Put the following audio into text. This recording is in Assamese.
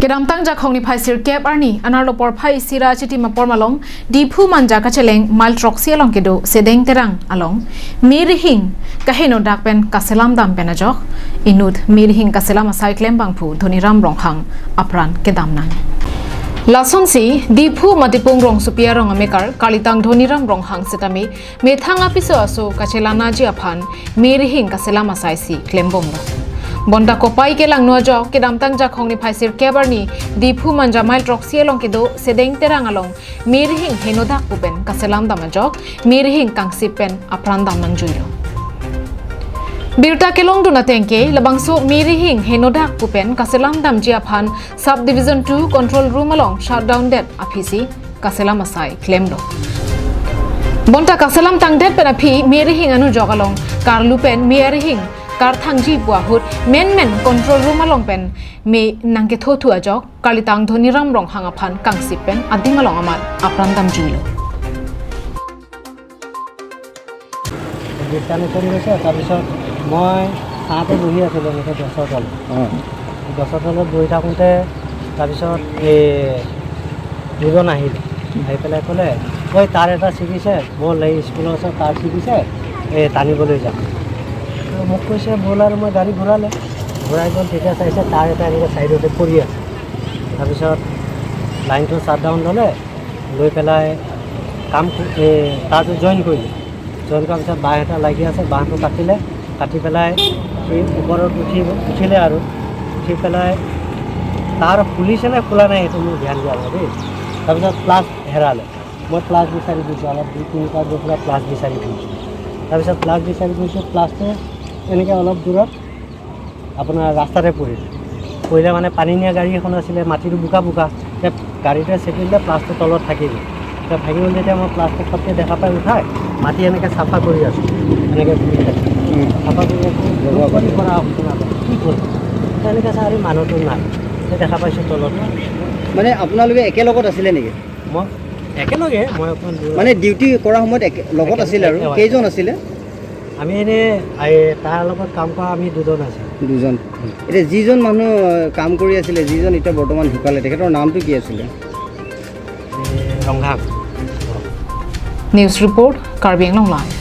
Kedamtang jakhongni phaisir kep arni anarlopor phai sira chiti mapor malong diphu manja kacheleng mal troxi along kedo sedeng terang along mirhing kaheno dakpen kaselam dam penajok inut mirhing kaselam asai klem bangphu dhoniram ronghang apran kedamnan Lasonsi diphu matipung rong supia rong amekar kalitang dhoniram ronghang setami methang apiso aso kachelana ji aphan mirhing kaselam asai si klembomro Bonda kopai ke lang nuajo ke damtang jakhongni phaisir kebarni diphu manja mail troxi along ke do sedeng terang along mirhing henodak pupen kaselam damajok mirhing kangsipen apran damnang juilo Birta kelong duna tengke labangso mirhing henodak pupen kaselam dam jiaphan sub division 2 control room along shutdown det aphisi kaselam asai klemdo Bonta kaselam tangdet pen aphi mirhing anu jok along karlupen mirhing kar thangji buahut men men control room along pen me nangke tho thua jok kalitang dhoniram rong hangaphan kangsip pen adim along amat apran dam juilo disconnection গৈছে। তাৰপিছত মই ছাঁতে বহি আছিলোঁ এনেকৈ গছৰ তলত, গছৰ তলত বহি থাকোঁতে তাৰপিছত এই দুজন আহিলে, আহি পেলাই ক'লে ঐ তাৰ এটা ছিগিছে, ব'ল এই স্কুলৰ ওচৰত তাৰ ছিগিছে, এই টানিবলৈ যাম। মোক কৈছে ব'ল, আৰু মই গাড়ী ঘূৰালে, ঘূৰাই গ'ল। তেতিয়া চাইছে তাৰ এটা এনেকৈ ছাইডতে পৰি আছে। তাৰপিছত লাইনটো শ্বাট ডাউন ল'লে, লৈ পেলাই কাম এই তাৰটো জইন কৰিলে। জইন কৰাৰ পিছত বাঁহ এটা লাগি আছে, বাঁহটো কাটিলে, কাটি পেলাই সি ওপৰত উঠিলে আৰু উঠি পেলাই তাৰ খুলিছে নে খোলা নাই সেইটো মোৰ ধ্যান দিয়া নাই দেই। তাৰপিছত প্লাছ হেৰালে, মই প্লাছ বিচাৰি ফুৰিছোঁ, অলপ 2-3 পাক গৈ পেলাই প্লাছ বিচাৰি ফুৰিছোঁ। তাৰপিছত প্লাছ বিচাৰি ফুৰিছোঁ, প্লাছটো এনেকৈ অলপ দূৰত আপোনাৰ ৰাস্তাতে পৰিলে। পৰিলে মানে পানী নিয়া গাড়ী এখন আছিলে, মাটিটো বোকা বোকা, এতিয়া গাড়ীটোৱে চেপি দিলে, প্লাছটো তলত থাকি গ'ল। এতিয়া ভাগি গ'ল। যেতিয়া মই প্লাছটো ফটকৈ দেখা পাই উঠাই মাটি এনেকৈ চাফা কৰি আছোঁ, এনেকৈ ঘূৰি আছোঁ, চাফা কৰি আছোঁ, কৰা কি কৰিম তেনেকৈ চাই আৰু মানুহটো নাই, দেখা পাইছোঁ তলত। মানে আপোনালোকে একেলগত আছিলে নেকি? মই একেলগে, মই অকণমান মানে ডিউটি কৰাৰ সময়ত লগত আছিলে আৰু কেইজন আছিলে? আমি এনেই তাৰ লগত কাম কৰা আমি দুজন আছিলোঁ। দুজন। এতিয়া যিজন মানুহ কাম কৰি আছিলে, যিজন এতিয়া বৰ্তমান ঢুকালে, তেখেতৰ নামটো কি আছিলে? ৰংঘাং। News report, Karbi Anglong live.